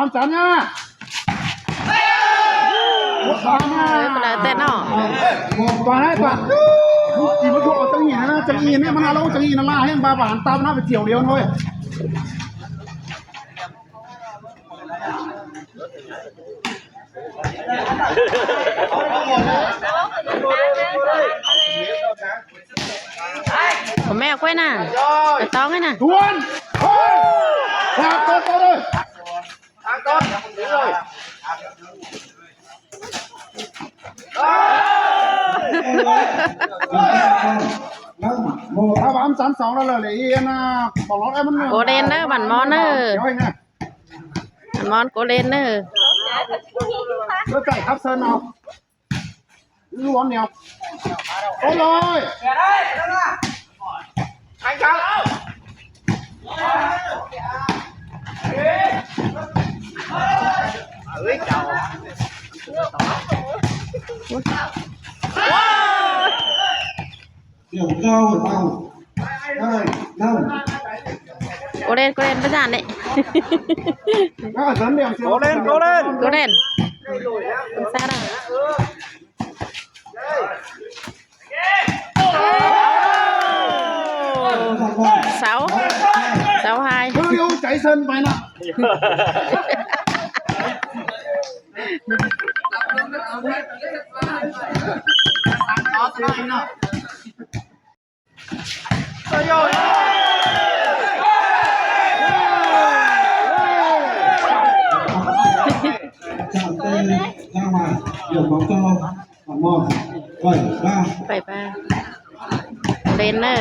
າມສັນນະ ເອີ ກໍແລ້ວແຕ່ເນາະ ປານໃດປານ ຊິມາໂທດເອົາຈັງອີນນະ ຈັງອີນນີ້ມັນເອົາລົງຈັງອີນນັ້ນລະ ແຮ່ງບາບານຕາມນະໄປທ່ຽວດຽວເວີຍ. ແມ່ຂ້ອຍນະ ໄປຕ້ອງໃຫ້ນະ ດວນ ເຮີ້ຍ ຫາໂຕໂຕເດີ ຫາໂຕເດີ ເອີ ຖ້າວ່າມັນສາມສອງແລ້ວເລີຍ ອີນະ ບອກລອດໃຫ້ມັນ ໂກເລນເດີ ບັນມອນເດີ ບັນມອນໂກເລນເດີ ເດີໃຈຄັບເຊີນເອົາ. ລວມແນວ ໂອ້ຍ ໂກເລນ ໂກເລນ ປະສານເດ້ ໂກເລນ ໂກເລນ ໂກເລນ ສາລະ ເສົາ ເສົາໄຮ ເຮີ້ຍ ໃຈເຊິ່ນໄປນະ ໄປ ໄປ ເລນເນີ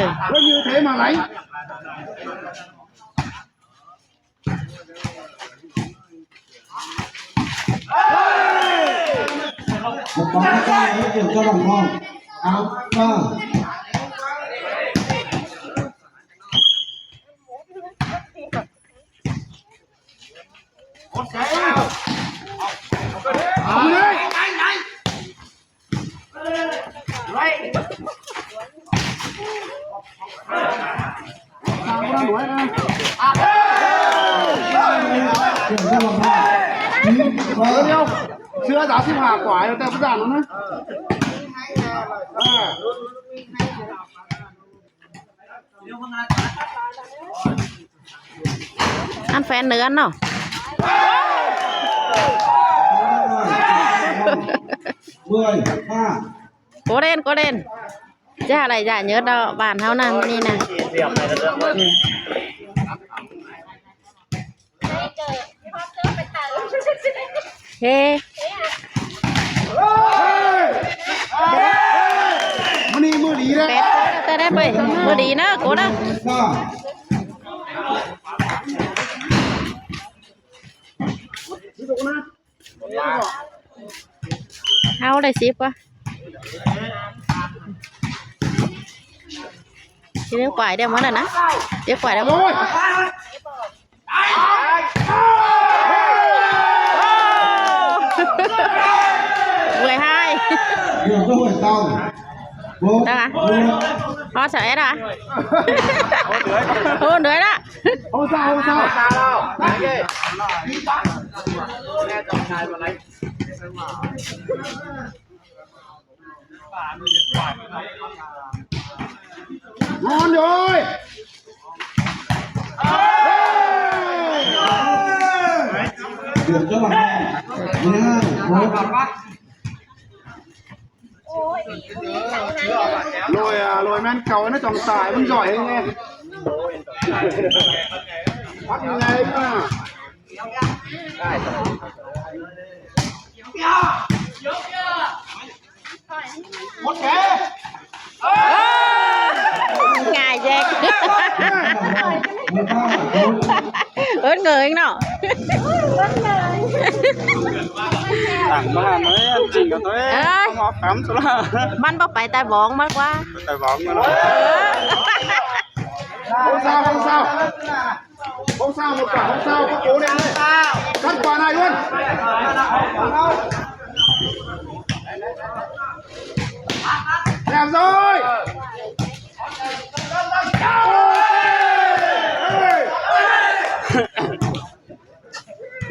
ເສືອສາມສິບຫ້າກວ່າແຕ່ປະດານນະ ເອີ. ອັນແຟນເໜືອເນາະ ໂກເລນ ໂກເລນ ຢ່າໄຫຼ ຢ່າເຍີດດອກ ບ້ານເຮົານະ ມື້ນີ້ນະ ອືມ. ເຮ ມື້ນີ້ມື້ດີເດ້ ແປດ ແຕ່ໄດ້ໄປ ມື້ດີເນີ ໂກເດີ ເຮົາໄດ້ສິບກວ່າ ຊິເລີກກວ່າໄດ້ໝົດແລ້ວນະ ເລີກກວ່າໄດ້ໝົດ ເມື່ອຍຫາຍ ຕາ ຮອດສະແອດຫວາ ໂອ້ ເໜືອຍລະ ໂອ້ ເສົ້າ ໂອ້ ເສົ້າ. ນອນເດີ ໂລຍອະ ໂລຍແມ່ນເກົ່ານະ ຈອງຕາຍ ມັນຍ່ອຍແຮງ ພັກຍັງໄງມາ. ງ່າຍແຈກ ເອີ້ນເງີຍເນາະ ຕັ້ງມາເນາະ ຈິງກັນເນາະ ເອີຍ ມັນບໍ່ໄປແຕ່ບອງມາກວ່າ ໄປແຕ່ບອງມາເນາະ ເອີ. ຫົກຊາວ ຫົກຊາວ ຫົກຊາວ ຫົກຊາວ ຫົກຊາວ ຫົກຊາວ ຫົກຊາວ ແຖມຊ້າຍ.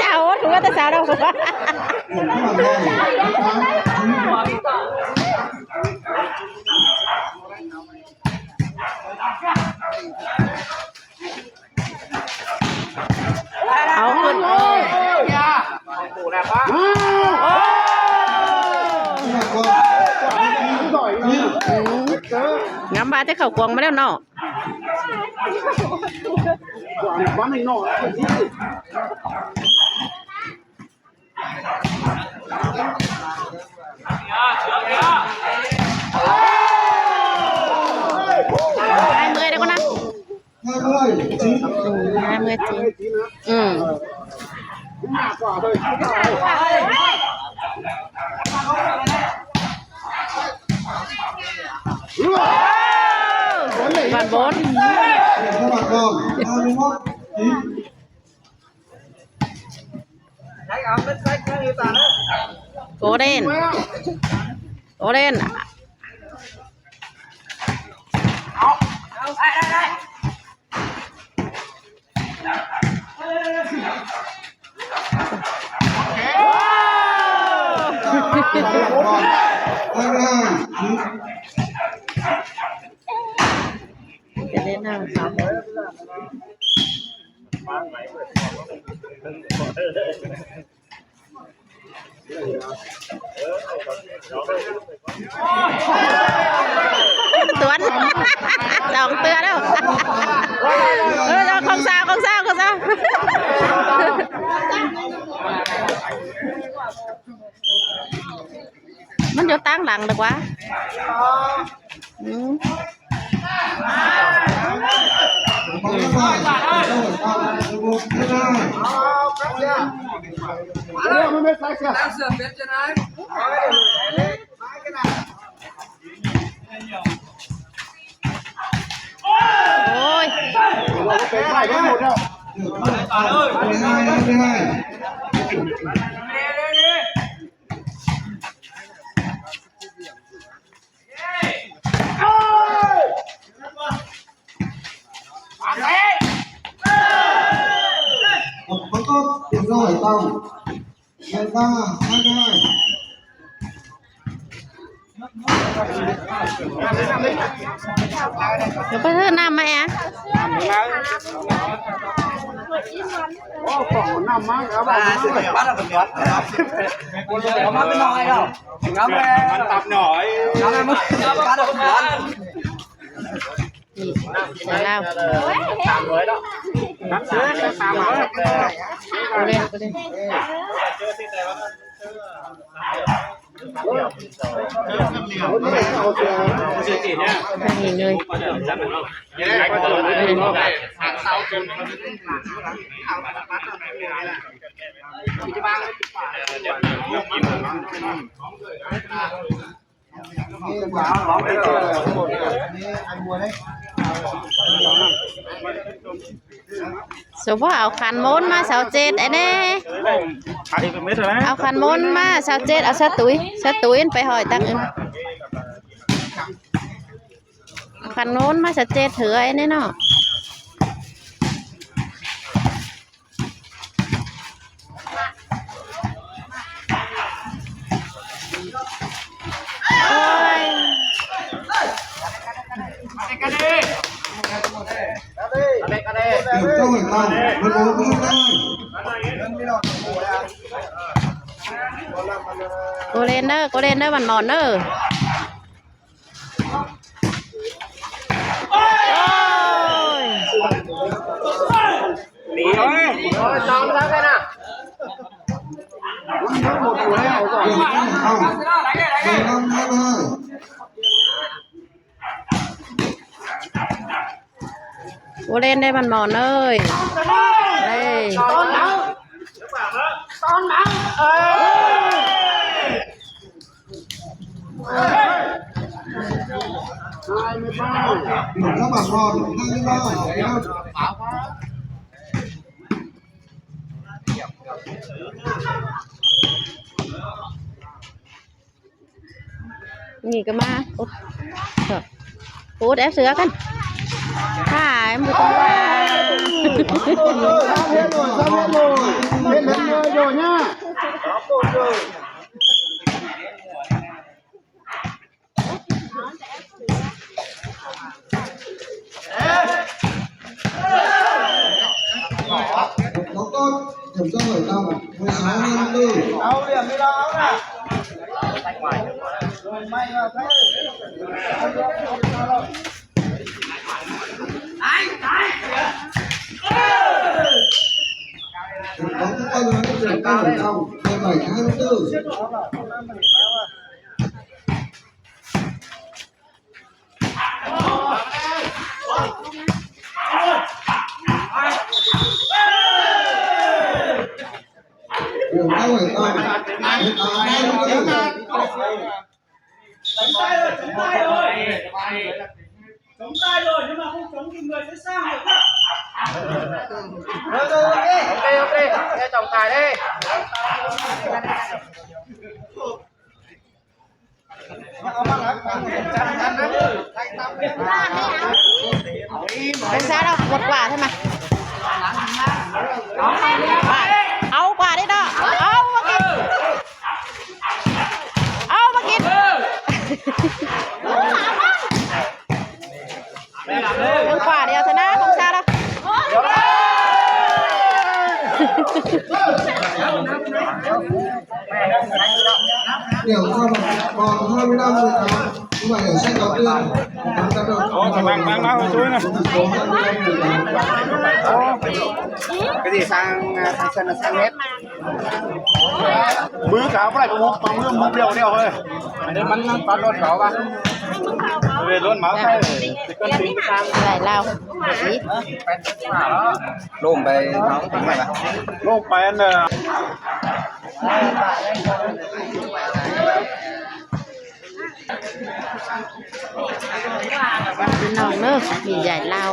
ເຈົ້າ ຖືວ່າແຕ່ສາວດອກ ເອົາຂຶ້ນ ໂອ້ ງາມວ່າແຕ່ເຂົ້າກວງມາແລ້ວເນາະ. ຫາຍເມື່ອຍແລ້ວກໍນະ ຫາຍເມື່ອຍຈິງ ອືມ ບານບົນ. ໂກເດນ ໂກເດນ ຈະໄດ້ນັ່ງເຂົາ ສວນ ສອງເທື່ອແລ້ວ ເອີ ຂອງສາວ ຂອງສາວ ຂອງສາວ ມັນຢູ່ຕາງຫຼັງດີກວ່າ ອືມ. ໂອ້ຍ ດຽວໄປເທີນ້ຳມາແອ. ໂອ້ ຂອງນ້ຳມາ ເອົາໄວ້ ເອົາມາເປັນໜ້ອຍດອກ. ງາມແລ້ວ ມັນຕັບໜ້ອຍ ງາມແລ້ວ ມັນຕັບໜ້ອຍ. ນີ້ ສາວລາວ ສາມຮ້ອຍເນາະ ນັບເສືອ ສາມຮ້ອຍ ບໍ່ເຫຼັ້ນ ບໍ່ເຫຼັ້ນ ນີ້ເລີຍ. ສົມພໍເອົາຂັນມົນມາຊາວເຈັດ ໄອ້ແນ່ ເອົາຂັນມົນມາຊາວເຈັດ ເອົາສະຕຸ້ຍ ສະຕຸ້ຍໄປຫ້ອຍຕັງອື່ນ ເອົາຂັນມົນມາຊາວເຈັດເທື່ອ ໄອ້ແນ່ເນາະ. ໂອ້ຍ ໂກເລນເດີ ໂກເລນເດີ ບ້ານໝອນເດີ. ໂອ້ຍ ໜີເວີຍ ໂອ້ຍ ຕາມທາງໄປນະ ມັນໝົດຢູ່ແລ້ວ. ໂອ້ ເລ່ນໄດ້ບ້ານໝອນເອີຍ ເອີຍ. ນີ້ກໍມາ ໂອ້ ໂອ້ ແອບເສືອກັນ ຫາຍ ບໍ່ຕ້ອງວ່າ. ເປັນຊາດອກ ໝົດກວ່າໃຊ່ໄໝ? ເອົາກວ່າເດ້ເນາະ ເອົາມາກິນ ເອົາມາກິນ. ທາງຂວາດຽວຊະນະ ຂອງຊາລະ. ດຽວກ່ອນ ກ່ອນເຮົາໄປນຳເລີຍເນາະ ວ່າດຽວໃສ່ເຂົ້າເຄື່ອງ ໂອ້ ກຳລັງ ກຳລັງເອົາຊ່ວຍນະ ໂອ້ ກະຊິສ້າງ ສ້າງເຊິ່ນ ສ້າງເຮັດ ມືກະເອົາບໍ່ໄດ້ ປາໝຶກ ປາໝຶກ ມືດຽວດຽວເຮີ້ຍ ອັນນີ້ມັນ ມັນປັດລົດເຂົາວ່າ. ເວລຸນມາໃສ່ ຫຼາຍລາວ ລົງໄປເຮົາເຖິງໄດ້ລະ ລົງໄປອັນເດີ ພີ່ນ້ອງເດີ ມີໃຫຍ່ລາວ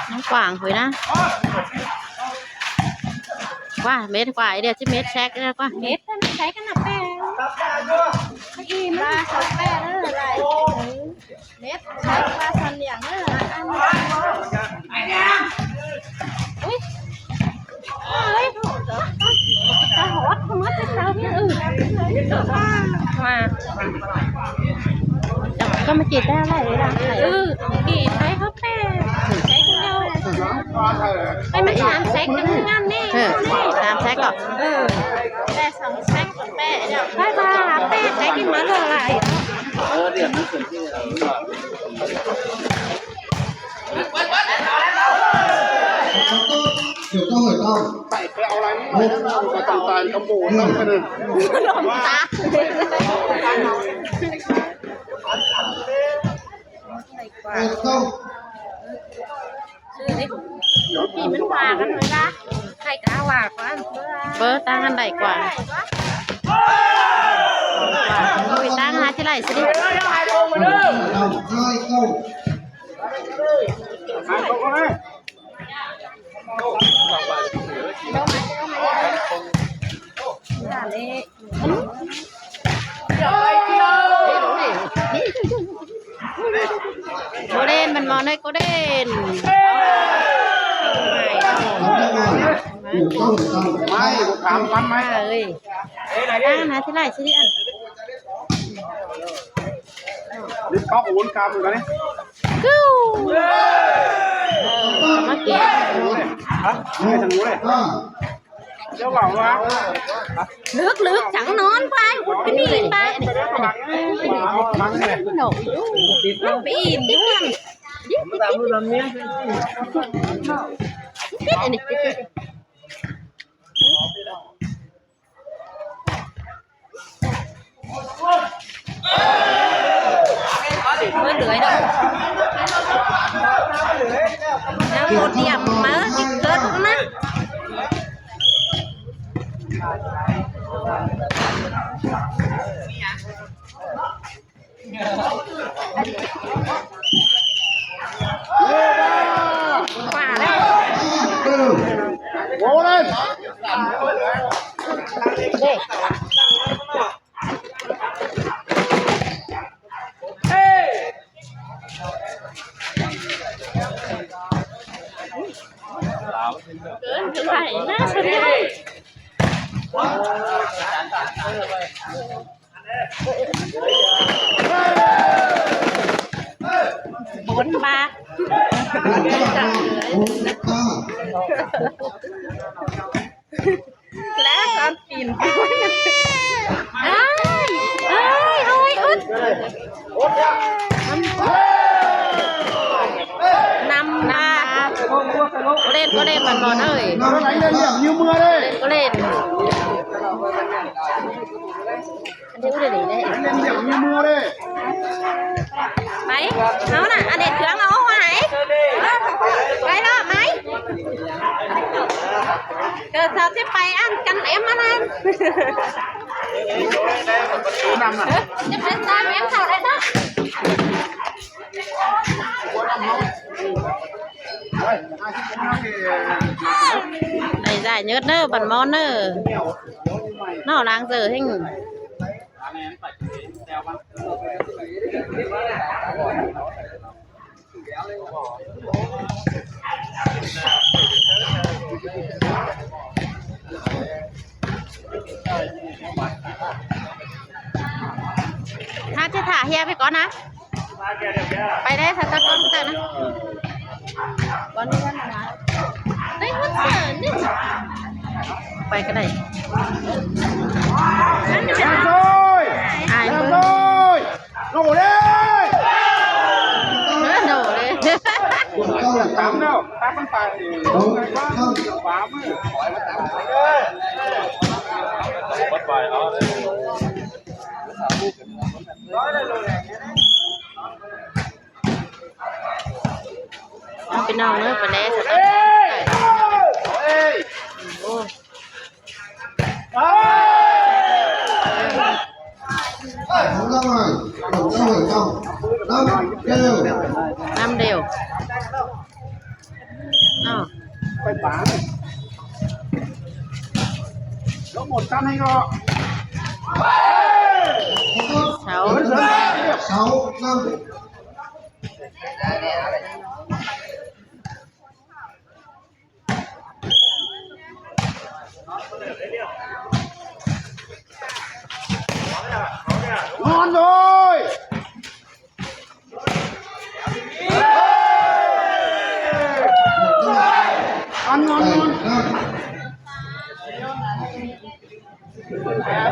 ນ້ອງກວາງພຸ້ນນະ ກວ່າເມັດກວ່າ ໄອເດຍ ສິບເມັດ ແຊກ ກວ່າເມັດ ໃຊ້ກັນນະແປ ອີມັນສອງແປເດີ ຫຼາຍເມັດ ໃຊ້ວ່າສັນຫຼຽງເດີ ອັນ ອຸ້ຍ ເອີຍ ຕາຫອດ ເຂົາມາແຕ່ເຊົ້າ ອື ມາ ກໍມາກີດແຕ່ໄວເດ້ ເອີ ກີດໄປເຂົາແປ ແຊກດຽວ ໄປມັນສາມແຊກກັນງາມແນ່ ເອີ ສາມແຊກກໍ ເອີ ແຕ່ສອງແຊກກໍແປ ໄປວ່າແປ ແຊກນີ້ມາເທົ່າໃດ ເອີ ນີ້ມັນວ່າກັນເລີຍນະ ໃຜກ້າວ່າກ່ອນ ເບີ ຕ່າງກັນໄດ້ກວ່າ ເອີ ຕ່າງຫາທີ່ໄລ່ຊິ ໂກເດນ ມັນມາເລີຍ ໂກເດນ ໄປ ຖາມກັນໄໝ ເອີຍ ອ່າ ນາທີໄລ່ຊິອັນ ນີ້ເຂົາກໍວົນກາມກັນນີ້ ກິ້ວ ເອີ ມາເກັບ ຮະ ໄປທາງໂນ້ນເລີຍ ເຈົ້າວ່າວ່າ ລຶກໆ ຈັ່ງນອນໄປ ອຸດກະໜີໄປ ໄປອີກ ຕິດອັນນີ້ ຕິດ ຕິດ ເບິ່ງເລີຍເນາະ ຍັງບໍ່ຕຽມມາ ຕິດເກີດນະ ກວ່າແລ້ວ ໂອ້ຍ ເດ້ ເກີນໄປນະ ສະເດຍ ບົນບາດ ແລະຕອນປີນ ເອີຍ ເອີຍ ໂອ້ຍ ອຸດ ນຳມາ ບໍ່ເຫຼັ້ນ ບໍ່ເຫຼັ້ນ ມັນບໍ່ເອີຍ ບໍ່ເຫຼັ້ນ ບໍ່ເຫຼັ້ນ ອັນນີ້ອຸດ ໄປ ເອົານະ ອັນນີ້ເຄື່ອງເອົາໄວ້ ໄປລະໄປ ເກີດເຂົາຊິໄປອັນກັນເອັມອັນນັ້ນ ຈະເປັນຕາມເອັມເຂົາໄດ້ເນາະ ໄດ້ເງິດເດີ ບັນມອນເດີ ເນາະ ລ້າງເຈີເຮັງ. ຖ້າຈະຖ້າເຮຍໄປກ່ອນນະ ໄປໄດ້ ຖ້າຕາກ້ອງເຕີນນະ ບໍ່ມີເງິນນະ ໄດ້ຮອດເສີນນີ້. ໄປກໍໄດ້ ແລນໂດຍ ອາຍເບິ່ງ ແລນໂດຍ ໂດເດ້ ເອີ ໂດເດ້ ຕາມແລ້ວ ຕາມມັນໄປ ຂວາມື ໄປເອົາເດ້ ເອົາ ພີ່ນ້ອງເດີ ໄປແລ້ວ ເອີຍ ໂອ້ ນຳແລ້ວ ນຳແລ້ວ ອ້າວ ໄປປານ ລົງໝົດກັນໃຫ້ກໍ ເສົາ ເສົາ ນຳ ນອນເລີຍ ອັນນອນ ນອນ ນອນ ນ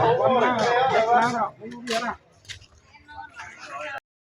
ອນ ນອນ.